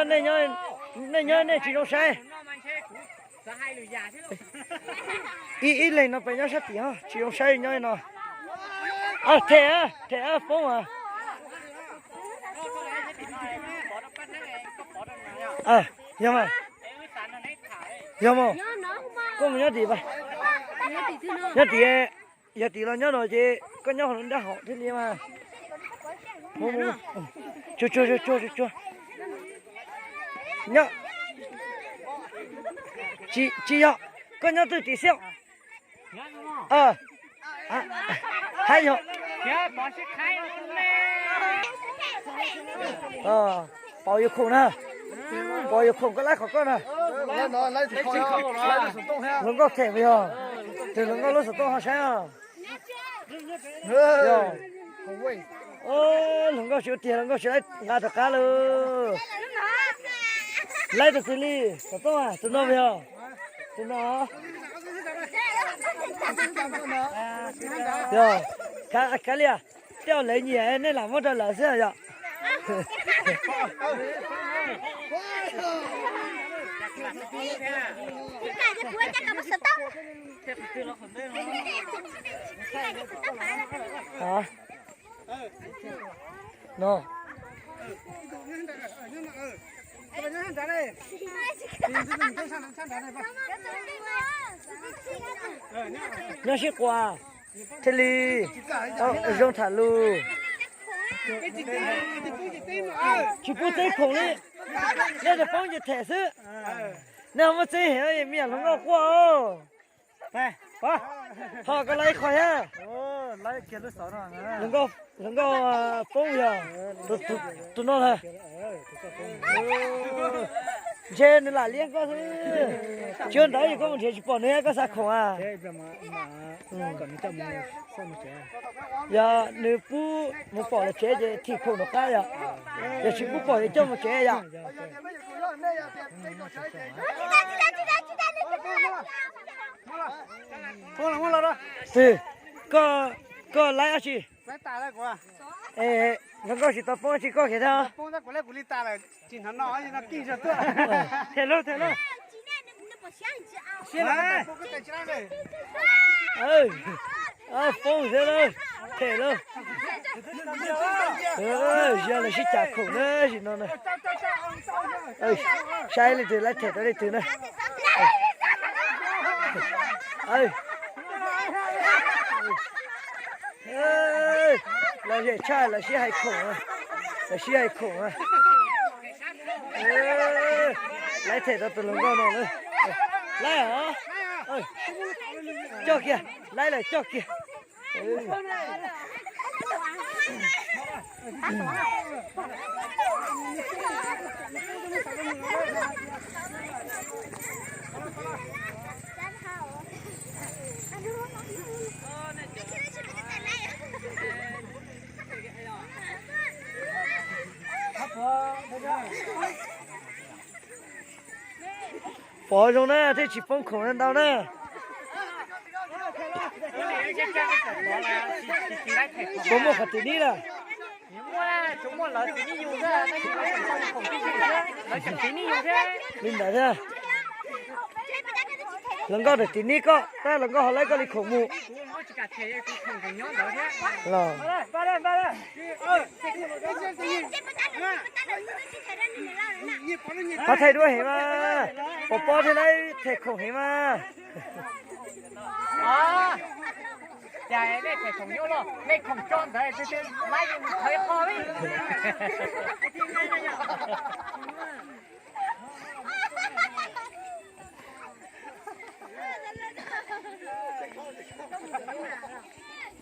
Nej nyob, nej nyob nej tsis zoo saib. Ib, ib leeg no peb nyob sab tim, tsis zoo saib nyob no. Them, them poob as. Yog, yog mas, koj mus nyob tim, nyob tim, yog tim los nyob no ces koj nyob hauv nrab hauv thiaj li mas. Tsuag tsuag tsuag tsuag tsuag. Nyob, tsis yog, koj nyob twj tim xwb. Hab yog, Pov yuav khoom na, Pov yuav khoom koj laib qhov koj na. Hluas nkauj them puas yog? Tus hluas nkauj lub xov tooj ho saib os. Hluas nkauj tsis ua tiag, hluas nkauj tsis laib nqa rov qab lawm. Laib tus twg li? Xov tooj, tus no puas yog? Tus no. Yog, kav liam, tej uas lawv nyiam nej lam muab rau lawv xwb yom. No. Nyob sib quas thiaj li zoo tham lus. Tsis pub txeeb khoom li, nej poob ces them xwb. Nej ho muab txeeb heev, me nyuam hluas nkauj quaj. Ho koj laib ib qho thiab. Hluas nkauj poob yog tus no lawm. Ntshe nws lam liab koj xwb. Tsis ua ntawd yog koj mus nrhiav tsis pom nws, koj xa khoom a. Yog nws pub mus pom lawv tsev ces thim khoom rov qab yom. Yog tsis pub pom ces coj mus tsev yom. Twg, koj, koj laib dab tsi? Hluas nkauj tsis tau poob tsis koj kiag thiab. Them lauj, them lauj. Poob thiab lauj, them lauj. Yog lawv sib cav khoom na, sim no na. Saib leej twg laib them tau leej twg na. Lom zem tshaj, lawv sib hais khoom, lawv sib hais khoom. Laib them tau tus hluas nkauj no na. Laib os. Coj kiag, laib lawm coj kiag. Pov zoo na, thiaj tsis poob khoom ntau na. Puas muaj qhov tim nib lawm? Li ntawd thiab. Hluas nkauj ntawm tim nib koj, tab hluas nkauj ho laib koj li khoom mus. Los. Qhov them dua heev mas, pom pob thiab laib them khoom heev mas. Cas nej them khoom nyob los nej khoom tso ntawd, laib yeej mus thawv qho li.